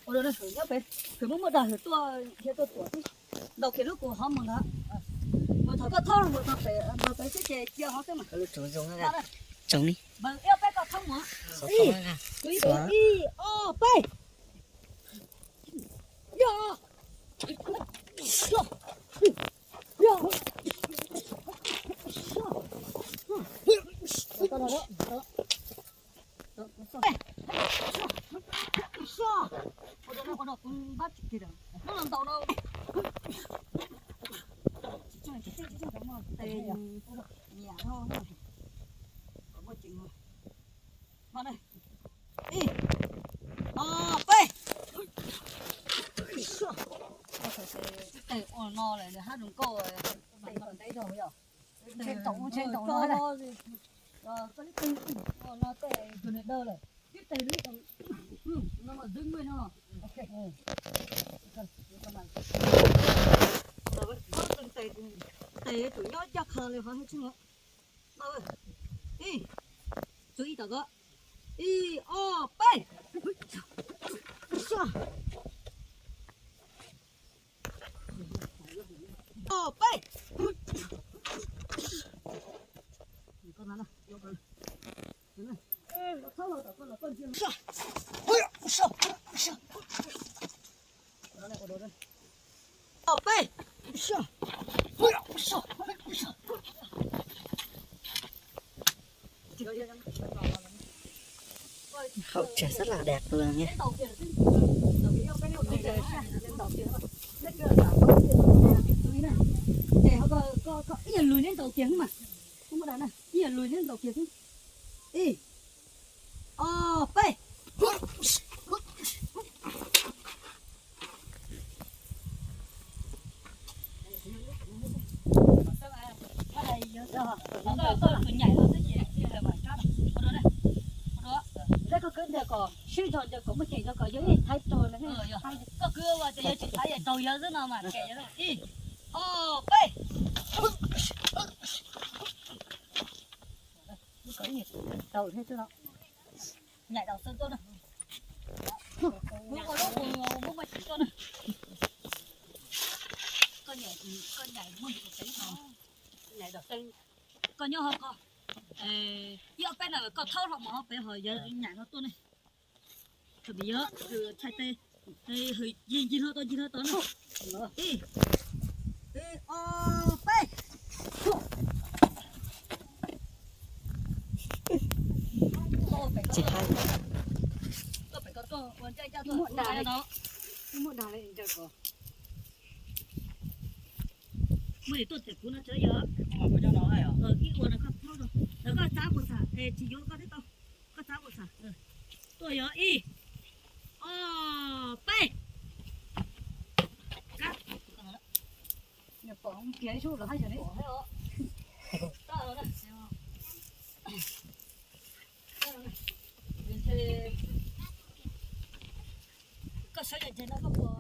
Ua rau nyob pem, kuv muab muab dag hwm tuaj, thiab tuaj tuam xwb. Ntaus kiag lub kuv hov mus ntag. Mus thaum koj thaub mus txog pem, mus pem xwb ces cia hov xwb mas. Tsoom ni. Ib ob peb koj thaub mus. Ib, ib, ob, peb. Yog. Yog. Ib, ob, peb. Tes ua no lawm nws hab zoo nkauj. Tes tau ub ntshe tau no, koj lub tes ua no tej tus nws daw lawm. Tib tes lub no mas dwb nkuaj no. Tes tus nyob caj qha li qhov tsis muaj. Ib, tsuas ib tom ko. Ib, ob, peb. Ob, peb. Ob, peb. Hauv tsev xab lam dam qws ne. Ib yam lug neb ntaus kiag xwb mas. Ib yam lug neb ntaus kiag xwb. Ib, ob, peb. Koj kwv ua tias yog tsis thaiv yog raug yawg xwb no mas. Ib, ob, peb. Nyaim daus xwb tuaj na. Muab ua lub ua muab muaj tsis tuaj na. Koj nyaim, koj nyaim muaj tsis tev no. Nyaim daus xwb. Koj nyob ho koj. Ib ob peb no koj thaub hlo mov pem ho yog nyaim no tuaj ne. Thaum yog thaij teb, ncig hlo tau ncig hlo tau na. Ib, ob, peb. Tsis hais. Muaj dag li ncaws ko. Muaj li tuaj them kuv no tsev yog. Ib ua no koj thaub rau, koj txav puas xam es tsis yuav koj thiab tau. Koj txav puas xam. Tuaj yog ib, ob, peb. Koj sawv yog ntses no koj puas